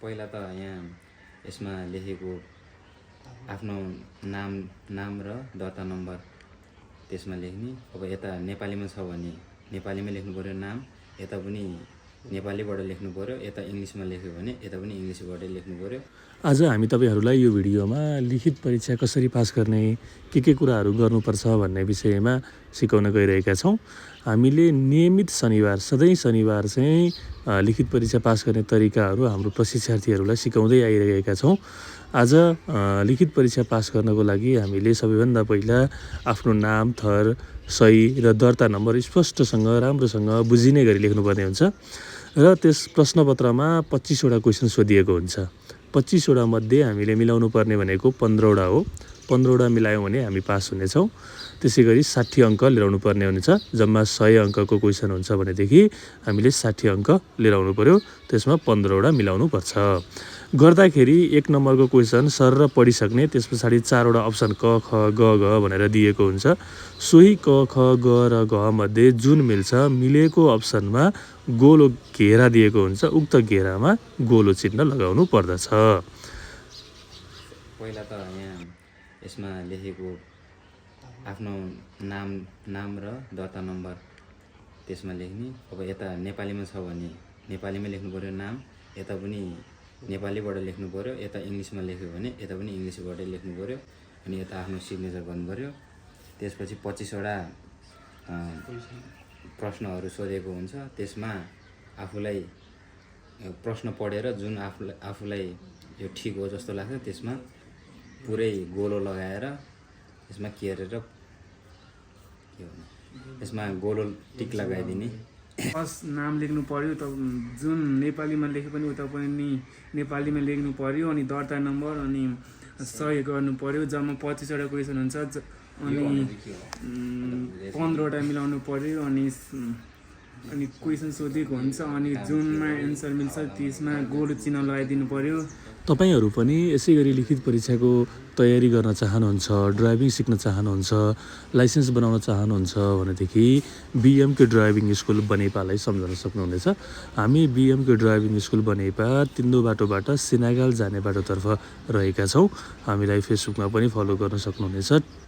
पहिला त यहाँ यसमा लेखेको आफ्नो नाम र दर्ता नम्बर त्यसमा लेख्ने। अब यता नेपालीमा छ भने नेपालीमा लेख्नु पर्यो नाम, यता पनि नेपालीबाट लेख्नु पर्यो, यता इङ्ग्लिसमा लेख्यो भने यता पनि इङ्ग्लिसबाटै लेख्नु पर्यो। आज हामी तपाईहरुलाई यो भिडियोमा लिखित परीक्षा कसरी पास गर्ने, के कुराहरू गर्नुपर्छ भन्ने विषयमा सिकाउन गइरहेका छौं। हामीले नियमित शनिबार सधैँ शनिबार चाहिँ लिखित परीक्षा पास गर्ने तरिकाहरू हाम्रो प्रशिक्षार्थीहरूलाई सिकाउँदै आइरहेका छौं। आज लिखित परीक्षा पास गर्नको लागि हामीले सबैभन्दा पहिला आफ्नो नाम, थर, सही र दर्ता नम्बर स्पष्टसँग राम्रोसँग बुझिने गरी लेख्नुपर्ने हुन्छ र त्यस प्रश्नपत्रमा 25 वटा क्वेशन सोधिएको हुन्छ। 25 वटा मध्ये हामीले मिलाउनु पर्ने भनेको 15 वटा हो। 15 वटा मिलायौं भने हामी पास हुनेछौं। त्यसैगरी 60 अंक लिएर आउनु पर्ने हुन्छ। जम्मा 100 अंकको क्वेशन हुन्छ भनेदेखि हामीले 60 अंक लिएर आउनु पर्यो। त्यसमा 15 वटा मिलाउनु पर्छ। गर्दाखेरि 1 नम्बरको क्वेशन सर र पढिसक्ने, त्यसपछि 4 वटा अप्सन क ख ग घ भनेर दिएको हुन्छ। सोही क ख ग र घ मध्ये जुन मिल्छ मिलेको अप्सनमा गोलो घेरा दिएको हुन्छ। उक्त घेरामा गोलो चिन्ह लगाउनु पर्दछ। पहिला त यहाँ यसमा लेखेको आफ्नो नाम र दर्ता नम्बर त्यसमा लेख्ने। अब यता नेपालीमा छ भने नेपालीमा लेख्नु पर्यो नाम, यता पनि नेपालीबाट लेख्नु पर्यो, यता इङ्ग्लिसमा लेख्यो भने यता पनि इङ्ग्लिसबाटै लेख्नु पर्यो। अनि यता आफ्नो सिग्नेचर गर्नु पर्यो। त्यसपछि 25 वटा प्रश्नहरू सोधेको हुन्छ। त्यसमा आफूलाई प्रश्न पढेर जुन आफूलाई यो ठिक हो जस्तो लाग्छ त्यसमा पुरै गोलो लगाएर यसमा केरेर यसमा गोलो टिक लगाइदिने। फर्स्ट नाम लेख्नु पर्यो, त जुन नेपालीमा लेखे पनि उता पनि नेपालीमा लेख्नु पर्यो। अनि दर्ता नम्बर अनि सही गर्नु पर्यो। जम्मा 25 वटा क्वेसन हुन्छ अनि 15 वटा मिलाउनु पर्यो। अनि क्वेसन सोधेको हुन्छ अनि जुनमा एन्सर मिल्छ त्यसमा गोलो चिन्ह लगाइदिनु पर्यो। तपाईहरु पनि यसै गरी लिखित परीक्षाको तयारी गर्न चाहनुहुन्छ, ड्राइभिङ सिक्न चाहनुहुन्छ, लाइसेन्स बनाउन चाहनुहुन्छ भनेदेखि बीएमके ड्राइभिङ स्कुल बनेपालाई सम्झन सक्नुहुनेछ। हामी बीएमके ड्राइभिङ स्कुल बनेपा तिन्दो बाटोबाट सिनागाल जाने बाटोतर्फ रहेका छौं। हामीलाई फेसबुकमा पनि फलो गर्न सक्नुहुनेछ।